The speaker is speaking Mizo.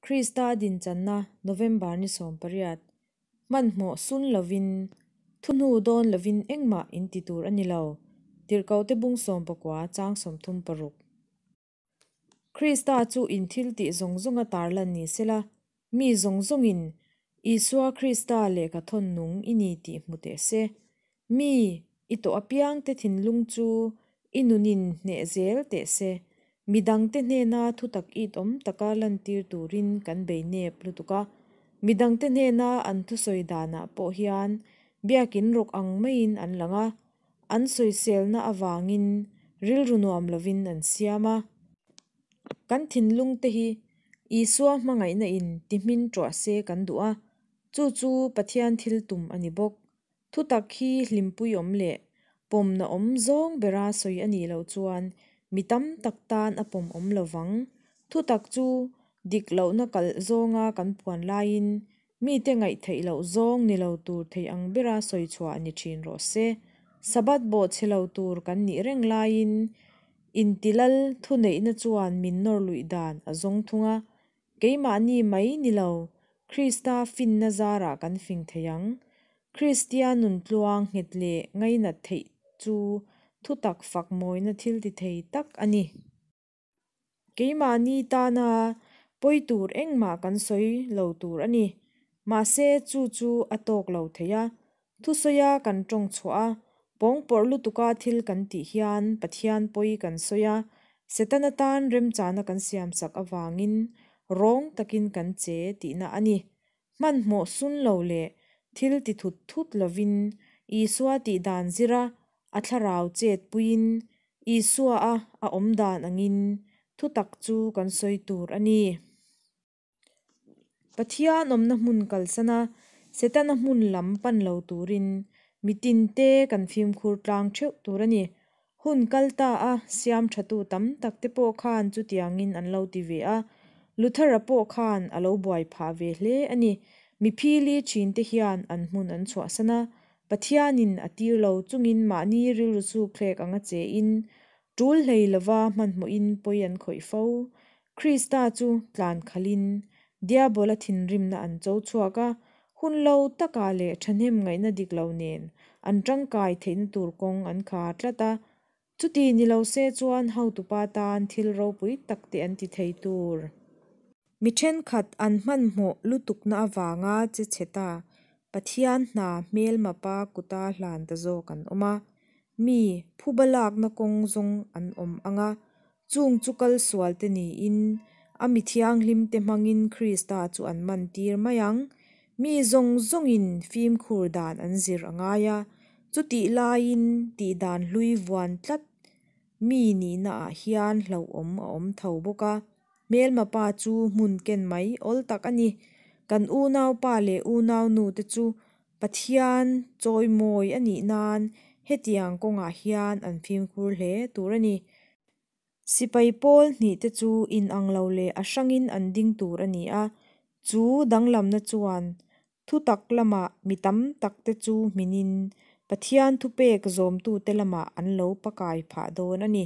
Krista dinchanna November ni 18, Hmanhmawh sun lovin, thuhnu dawn lovin engmah in ti tur a ni lo, Tirhkohte bung 19 chang 36. Krista chu in thiltih zawng zawnga tarlan ni sela, mi zawng zawngin Isua Krista lehkha thawn nung i ni tih hmu teh se. Mi i tawh apiangte thinlung chu i nunin hneh zel teh se. Mi dangte hnena thutak it awm taka lantir turin kan bei nep lutuk a. Mi dangte hnena an thusawi danah pawh hian biakin rawk ang maiin an lang a, an sawiselna avangin rilru nuam lovin an siam a. Kan thinlungte hi Isua hmangaihna in tihmin ṭuah se kan duh a, chu chu Pathian thil tum a ni bawk. Thutak hi hlimpui awm leh pawmna awm zawng bera sawi a nih loh chuan mi tam tak tan a pawm awm lo vang. Thutak chu dik lohna kalh zawnga kan puan laiin mite ngaih theih loh zawng ni lo tur thei ang bera sawi chhuah ni thin rawh se. Sabbath bawhchhe lo tur kan nih reng laiin intilal thuneihna chuan min nawr luih dan a zawng thung a, keimahni mai ni lo Krista finna zarah kan fing thei ang. Kristian nun tluang nghet leh ngainat theih chu thutak fak mawina thil ti thei tak a ni. Keimahni tana pawi tur engmah kan sawi lo tur a ni. Mahse chu chu a tawk lo thei a. Thusawia kan tawng chhuah a, pawngpawrh lutuka thil kan tih hian Pathian pawi kan sawi a, Setana tan remchana kan siamsak avangin rawng takin kan che tihna a ni. Hmanhmawh sun lo leh thil ti thut thut lovin Isua tih dan zira a thlarau chet puiin Isua a a awm dan angin thutak chu kan sawi tur a ni. Pathian awmna hmun kalsana Setana hmun lam pan lo turin mitinte kan fimkhur tlang theuh tur a ni. Hun kal ta a siam thatu tam tak te pawh khan chutiangin an lo ti ve a, Luther-a pawh khan a lo buai phah ve hle a ni. Mi phili thinte hian an hmun an chhuahsan a, Pathianin a tir lo chungin mahni rilru chuk thlek anga chein tul hlei lova hmanhmawhin pawi an khawih fo. Krista chu tlan khalhin Diabola thinrimna an cho chhuak a, hun lo takah leh thahnem ngaihna dik lo nen an tangkai theihna tur kawng an khar tlat a. Chuti ni lo se chuan hotupa tan thil ropui tak te an ti thei tur. Mi thenkhat an hmanhmawh lutukna avanga che chhe ta, Pathian hna hmelmapa kuta hlan ta zawk an awm a. Mi phuba lakna kawng zawng an awm ang a, chung chu kal sual te niin a mi thianghlim te hmangin Krista chu an man tir mai ang. Mi zawng zawngin fimkhur dan an zir a ngai a, chutih laiin tih dan hlui vuan tlat mi nihna ah hian hlauhawm a awm tho bawk a. Hmelma pa chu hmun ken mai awl tak a ni. Kan unaupa leh unaunu te chu Pathian chawimawi a nih nan hetiang kawngah hian an fimkhur hle tur a ni. Sipai pawl hnih te chu inang lo leh a hrangin an ding tur a ni a, chu danglamna chuan thutak lamah mi tam tak te chu hminin Pathian thupek zawmtute lamah an lo pakai phah dawn a ni.